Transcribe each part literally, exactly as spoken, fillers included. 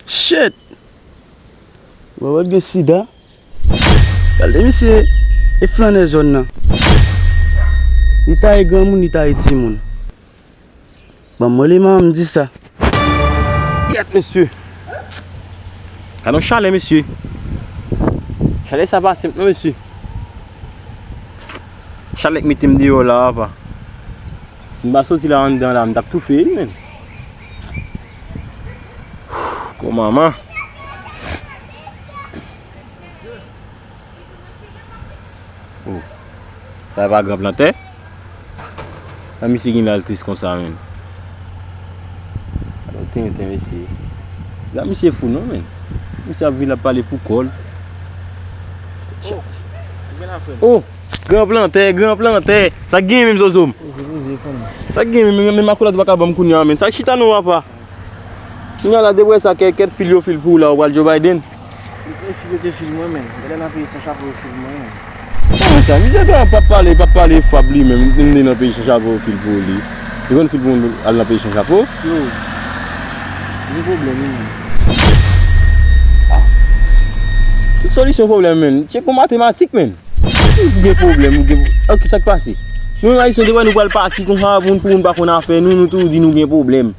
Shit! Mwen wè l gen sida. Gade misye e flannè zòn nan. Li taye granmoun, li taye timoun. Ban mwen eleman an, m di sa. Kèt, mesye. Gade yon chalè, mesye. Chalè sa pa senp non, mesye. Chalè k mete m deyò la, apa. Si m pa soti la anndan la, m t ap toufe wi, menn. Gwo manman. Oh. Sa e pa gran plantè? Sa misye gen la l tris konsa, menn. Gade yon tenten, mesye. Gade misye fou non, menn. Misye ap vin ap pale pou kò l. Oh, gen la, frè m. Oh, gran plantè, gran plantè. Sa k gen menm, Zozo m? Poze, poze, fanmi. Sa k gen menm, menm akolat ou pa ka ban m kounye a, menn. Sa chita non, papa. Kounye a la, depi w wè sa, kè-, kèt fil yo fil pou ou la, ou pral Joe Biden. Mete fil yo te fil mwen, menn. Gade nan peyi san chapo yo fil mwen, menn. Kòman sa? Misye pa, pa pale, pa pale fab li menm. Li nan peyi san chapo yo fil pou li. Li konn fil pou moun al nan peyi san chapo? Yo. Gen pwoblèm, wi, menn. Ah. Tout solisyon pwoblèm, menn. Tcheko matematik, menn. Ou gen pwoblèm, ou gen, ok, sa k pase? Nou menm Ayisyen, depi nou pral pati konsa, moun pou moun pa konn afè nou, nou toujou di nou gen pwoblèm.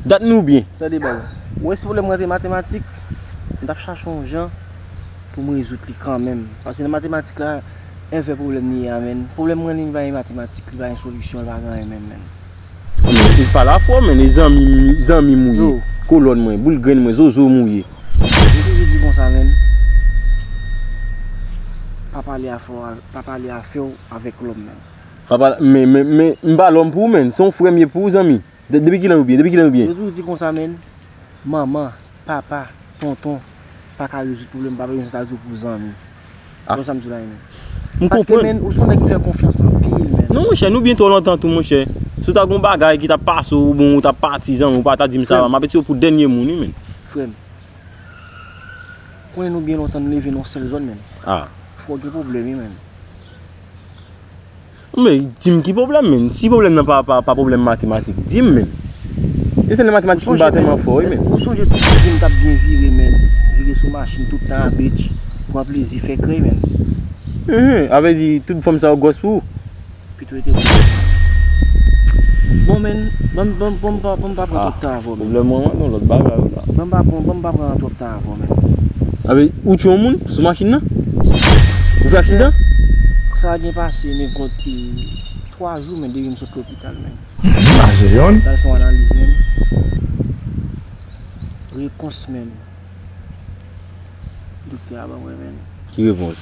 Dat nou byen. Tande baz. Ou wè si pwoblèm mwen te matematik, m t ap chache yon jan pou m rezoud li kanmenm. Paske nan matematik la, envè pwoblèm li ye a, menn. Pwoblèm mwen li pa gen matematik, li pa gen solisyon, li pa gen anyen menm, menn. Ou pale afè w, menn, e zanmi, zanmi m ou ye. Yo. Kolòn mwen, boul grenn mwen, zozo m ou ye. M toujou di konsa, menn. Pa pale afè w, pa pale afè w avèk lòm, menn. Pa pale, men, men, men, m pa lòm pou ou, menn. Se yon frè m ye pou ou, zanmi. De-, depi kilè nou byen? Depi kilè nou byen? Yo toujou di konsa, menn. Manman, papa, tonton pa ka rezoud pwoblèm, pa bezwen sa di w pou zanmi. Ah. Wè sa m di w la, menn. M konprann. Paske, menn, ou se yon nèg ki fè konfyans anpil, menn. Non, monchè, nou byen twò lontan tou, monchè. Si w ta gon bagay ki t ap pase w, oubyen w t ap pati, zanmi, ou pa ta di m sa, m ap etire w pou dènye moun, wi, menn. Frè m. Konnen nou byen lontan nou leve nan yon sèl zòn, menn. Ah. Fò gen pwoblèm, wi, menn. Men, di m ki pwoblèm, menn. Si pwoblèm nan pa, pa, pa pwoblèm matematik, di m, menn. E se nan matematik m pa tèlman fò, wi, menn. Ou sonje tout vi m t ap byen vire, menn. Vire sou machin tout tan a beach, pran plezi, fè krèy, menn. Mhm, sa vle di tout fanm sa yo gwòs pou ou? Pito rete pou ou. Bon, menn, ban m, ban m, ban m pa, ban m pa pran twòp tan avè w, menn. Pwoblèm mwen, mwen, non, lòt bagay, wi, la. Ban m pa pran, ban m pa pran twòp tan avè w, menn. Sa vle di, ou tchwe yon moun sou machin nan? Ou fè aksidan? Sa gen pase, men kont, e, twa jou, menn, depi m sot lopital, menn. Mache yonn. T al fè yon analiz, menn. Repons, menn. Doktè a ban mwen, menn. Ki repons?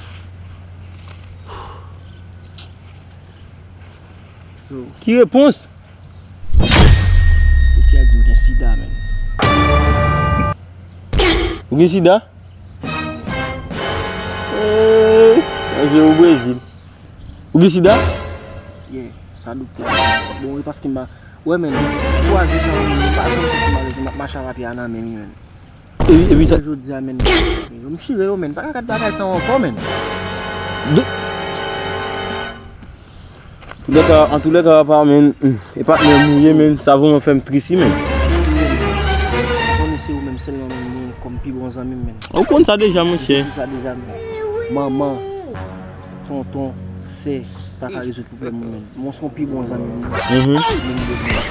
Yo. Ki repons? Doktè a di m gen sida, menn. Ou gen sida? Eey, manje ou Brezil. Ou gen sida? Yeah, sa doktè a di. Bon, e paske m pa, wè, menn, kwaze sa, m pa janm santi m alèz, m ap mache avè pye a nan men m, menn. Epi, epi sa jodi a, menn. Yo, m chire yo, menn. Pa ka gad bagay sa ankò, menn. Toulèka, antoulèka, apa, menn, e patnè m ou ye, menn, sa vrèman fè m tris, wi, menn. Ou konnen se ou menm sèlman, menn, mwen gen kòm pi bon zanmi m, menn. Ou konn sa deja, monchè. Ou konn sa deja, menn. Manman, tonton, sè, pa ka rezoud pwoblèm ou, menn. Mwen se yon pi bon zanmi m, menn. Mhm. Menm de mwen.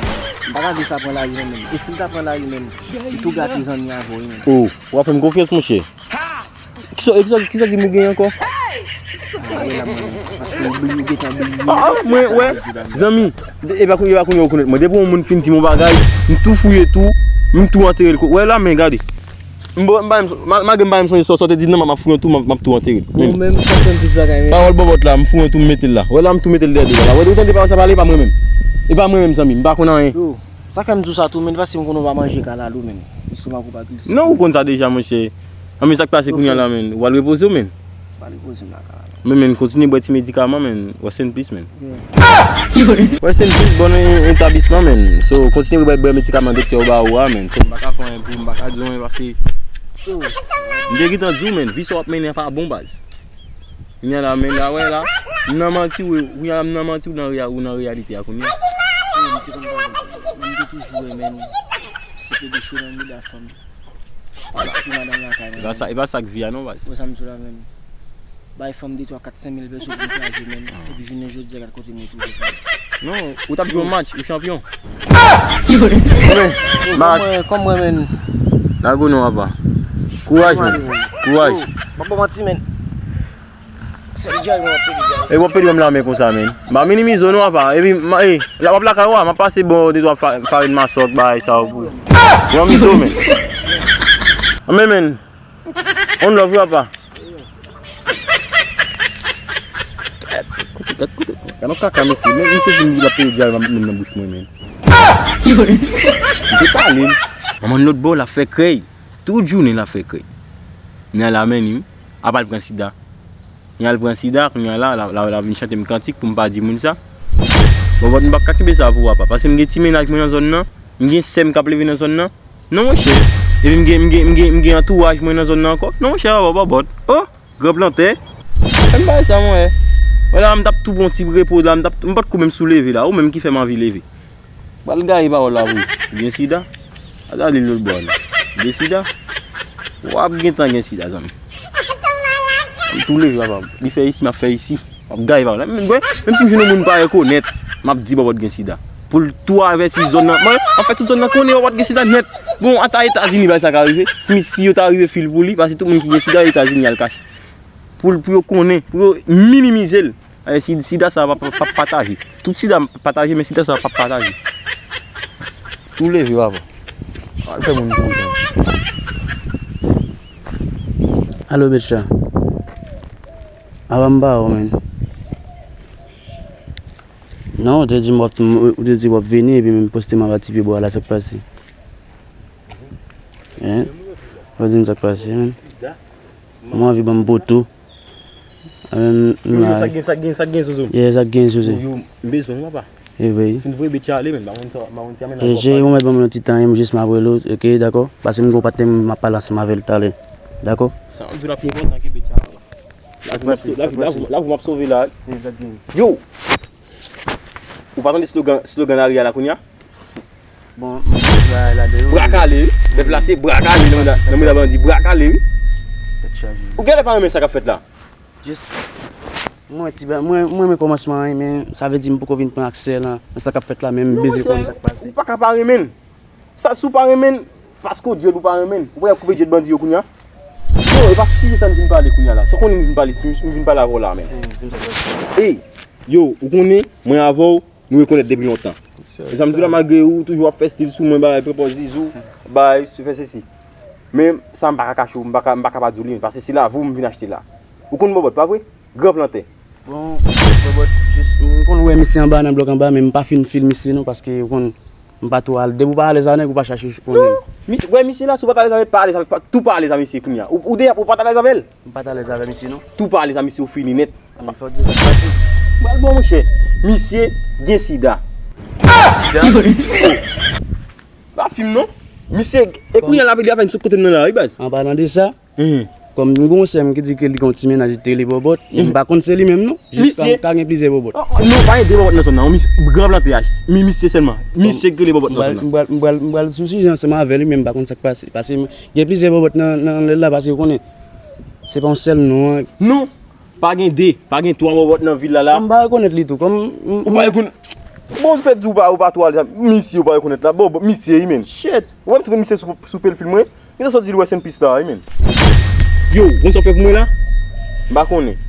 M pa ka di sa pran lari, non, menn. E si m ta pran lari, menn, li tou gate zanmi avè w, wi, menn. Oh, w ap fè m konfyans, monchè. Kisa, kisa, kisa ki m ou gen ankò? Ah, wè la, mwen, paske ou bliye, ou gentan bliye. Ah, ah, mwen, wè, zanmi, e pa kounye, e pa kounye ou rekonèt mwen. Depi yon moun fin di m yon bagay, m tou fouye tou, m tou antere l. Wè la, men gade. M ba, m ba, m, ma-, malgre m pa menm sonje sa w te di nan, m ap fouye yon tou, m ap, m ap tou antere l. Ou menm, sa fè m plis bagay, men. Pawòl bòbòt la, m fouye yon tou, m mete l la. Wè la, m tou mete l dèyè do la. Wè, ou tande pawòl sa pale, pa mwen menm. E pa mwen menm, zanmi, m pa konn anyen. Yo. Sa fè m di w sa tou, menn, paske m konnen w pa manje kalalou, menn. Lestomak ou pa glise. Non, ou konn sa deja, monchè. Anben, sa k pase kounye a la, menn? Ou al repoze w, menn? M al repoze m la, kalalou. Men, menn, kontinye bwè ti medikaman, menn. Rest in peace, menn. Yeah. Rest in peace, bon e-, etablisman, menn. So, kontinye bwè, bwè medikaman doktè ou ba ou a, menn. So, m pa ka fè anyen pou ou, m pa ka di w anyen paske m te gentan di w, menn, vi sa w ap mennen an pa bon, baz. Kounye a la, men la, wè la, m nan manti, wi, kounye a la, m nan manti, ou nan reya-, ou nan reyalite a, kounye a. Wi, m te konn pa konn. Men m te toujou wè, men, se te decho nan mouda fanm. Epi madanm lakay mwen. E pa sa, e pa sa k vi a non, baz. Bon, sa m di w la menm. Bay fanm de twa kat senk mil peso pou m kraze menm. Epi jounen jodi a gad kote mwen twouve sa. Non, ou t ap jwe yon match, ou chanpyon. Kòm mwen, kòm mwen menm. Lago non, apa. Kouraj, menm. Kouraj. Yo, pa bon manti, menm. Sèl djay mwen ap pede djay. E w ap pede ban m lamen konsa, menm. M pa minimize w non, apa. Epi, m, e, la w ap lakay ou a, m ap pase bon de twa fa-, farin masòk, bagay sa yo pou. Yon mizo, menm. Anben, menm. On love, apa. Gad kote, gad kote. Gad yon kaka, mesye. Men, mesye vin di l ap pede djay, m ap met men nan bouch mwen, menm. M te pale l. Manman lòt bò, l ap fè krèy. Tout jounen, l ap fè krèy. Kounya la, menm, wi. Apa l pran sida. Kounya l pran sida, kounya la, la, la, la vin chante m kantik pou m pa di moun sa. Bòbòt, m p ap ka kenbe sa pou apa. Paske m gen ti mennaj mwen nan zòn nan. M gen sè m k ap leve nan zòn nan. Non, monchè. Epi m gen, m gen, m gen, m gen antouraj mwen nan zòn nan ankò. Non, monchè, bòbòt, bòbòt. Oh, gran plantè. Fè m bay sa, monchè. Wè la, m t ap tou pran ti repo la, m t ap, m pa t ko menm sou leve la. Ou menm ki fè m anvi leve. Pral gaye pawòl la pou ou. Gen sida. Al gade lòt bò a. Gen sida. W ap gentan gen sida, zanmi. M tou leve, papa. Li fè isi, m ap fè isi. M ap gaye pawòl la. Menm, wè, menm si m jwenn yon moun m pa rekonèt, m ap di Bòbòt gen sida. Pou l tou avèti zòn nan. Mwen, anfèt, tout zòn nan konnen Bòbòt gen sida nèt. Bon, ata Etazini, bagay sa ka rive. Si, si yo ta rive fil pou li, paske tout moun ki gen sida, Etazini al kache. Pou, pou yo konnen, pou yo minimize l. Eh, si, sida sa pa, pa, pa pataje. Tout sida pataje, men sida sa pa pataje. Tou leve, papa. Al fè moun kontan. Alo, Betcha. Apa m ba ou, men. Non, ou te di m w ap, ou te di w ap vini, epi menm poste m ap atipye bò a la, sa k pase? Hein? Ou di m sa k pase, men. Mwen anvi ban m poto. Mwen, m, m Yo, yo, la. Sa gen, sa gen, sa gen, Zozo? Yeah, sa gen, Zozo. Yo, yo, m bezwen w, papa. E vre. Fin voye Betcha ale, men. M pa konn sa, m pa konn si a men. E, cheri, ou mèt ban m yon ti tan, m jis m ap rele w, ok, dakò? Paske m gon patnè m, m ap pale ansanm avè l talè. Dakò? Sa, m di w la pi enpòtan ke Betcha, papa. La, pou m ap so-, la, la, la, pou m ap sove la. Yo! Ou pa tande slogan, slogan lari a la kounya? Bon, m la, la de Bra kale, wi. Pèp la se bra kale, nan mouda, nan mouda bandi, bra kale, wi. Tèt chaje. Ou genlè pa renmen sa k ap fèt la? Jis, mwen, ti ba-, mwen, mwen renmen kòmansman an, men sa vle di m poko vin pran aksè nan, nan sa k ap fèt la, men m bezwen konnen sa k pase. Ou pa ka pa renmen l. Sa, si w pa renmen l, paske w dyòl ou pa renmen l. Ou pa y ap koupe dyòl bandi yo kounya? Non, e pa sou sijè sa m vin pale kounya la. Sa w konnen m vin pale, m vin pale avè w la menm. Ey, yo, ou konnen, mwen avè w, nou rekonèt depi lontan. E sa m di w la, malgre ou toujou ap fè stil sou mwen, bay, pran pòz zizou, bay, fè sesi. Men sa m pa ka kache w, m pa ka, m pa ka pa di w li, paske se lavi w m vin achte la. Ou konn Bòbòt, pa vre? Gran plantè. Bon, Bòbòt, jis, m konn wè misye anba nan blòk anba, men m pa fin fil misye non, paske ou konn, m pa twò al. Depi w pa alèz a nèg, ou pa chache konnen. Non, misye, wè misye la, si w pa t alèz avè l, pa alèz avè, pa, tou pa alèz a misye kounya. Ou, ou deja, ou pa t alèz avè l? M pa t alèz avè misye non. Tou pa alèz a misye, ou fini nèt. Fò di sa pase. Bal bon, monchè. Misye gen sida. Sida? Oh. Pa fim non. Misye, e kounye a l ap rele avè m sou kote m nan la, wi, baz. An palan de sa, kòm m gon sè m ki di ke li gon ti mennaj, li te rele Bòbòt, men m pa konn se li menm non. Jiska m ka gen plizyè Bòbòt. Oh, oh, non, pa gen de Bòbòt nan zòn nan. Misye, gran plantè a, mi misye sèlman. Misye ki rele Bòbòt nan zòn nan. M pral, m pral, m pral sou sijè ansanm avè li, men m pa konn sa k pase. Paske gen plizyè Bòbòt nan, nan lè la, paske ou konnen, se pa yon sèl non an. Non. Pa gen de, pa gen twa Bòbòt nan vil la la. M pa rekonèt li tou, kòm m, m, Ou pa rekonèt? Bon, ou fè di ou pa, ou pa twò alèz. Misye ou pa rekonèt la. Bon, bon, misye wi, menm. Shit. Ou pa tou misye sou, sou pwofil mwen? Misye sot di l wè Saint Pis la wi, menm. Yo, ou konn sa w fè pou mwen la? M pa konnen.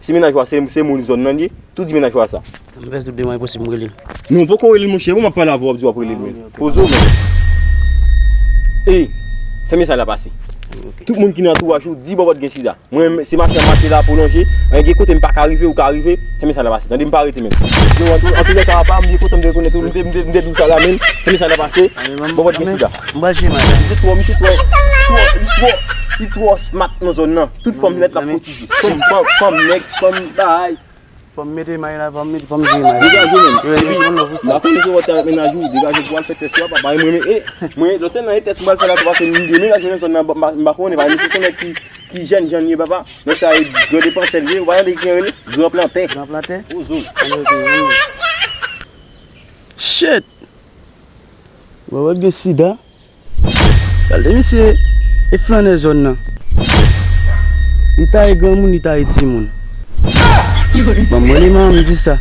Si mennaj ou a se, se moun zòn nan li, tou di mennaj ou a sa. M fè tout de mwen posib m rele l. Non, poko rele l, monchè. Bon, m ap pale avè w, w ap di w ap rele l, menm. Poze w, menm. Ey, fè mesaj la pase. Tout moun ki nan antouraj ou, di Bòbòt gen sida. Mwen, se mache a mache la pwolonje. Mwen gen kote m pa ka rive, ou ka rive. Fè mesaj la pase. Tande m pa rete menm. Yo, antou, antoulèka, apa, m byen kontan m te rekonèt ou. M te, m te, m te di w sa la menm. Fè mesaj la pase. Bòbòt gen sida. M pral jwe mal. Misye twò, misye twò, twò, li twò, li twò smart nan zòn nan. Tout fanm nèt l ap kotije. Fanm, fanm, fanm nèg, fanm bay. Fò m mete may la, fò m mete, fò m jwe may la. Degaje menm. Epi, m pa konnen si w te avèk mennaj ou, degaje pou w al fè tès la, papa. E mwen, e, mwen, lòt sèl nan e tès m pral fè la tou, paske m demen la, jwenn zòn nan, m pa, m pa konnen, pa, misye se nèg ki, ki jèn, jèn ye, papa. Nèg sa, e, gran depansè l ye, ou pa tande ki rele? Gran plantè. Gran plantè? Ozo. Shit! Bòbòt gen sida. Gade misye. E flannè zòn nan? Li ta ye granmoun, li ta ye timoun. Ban m rele manman m di sa.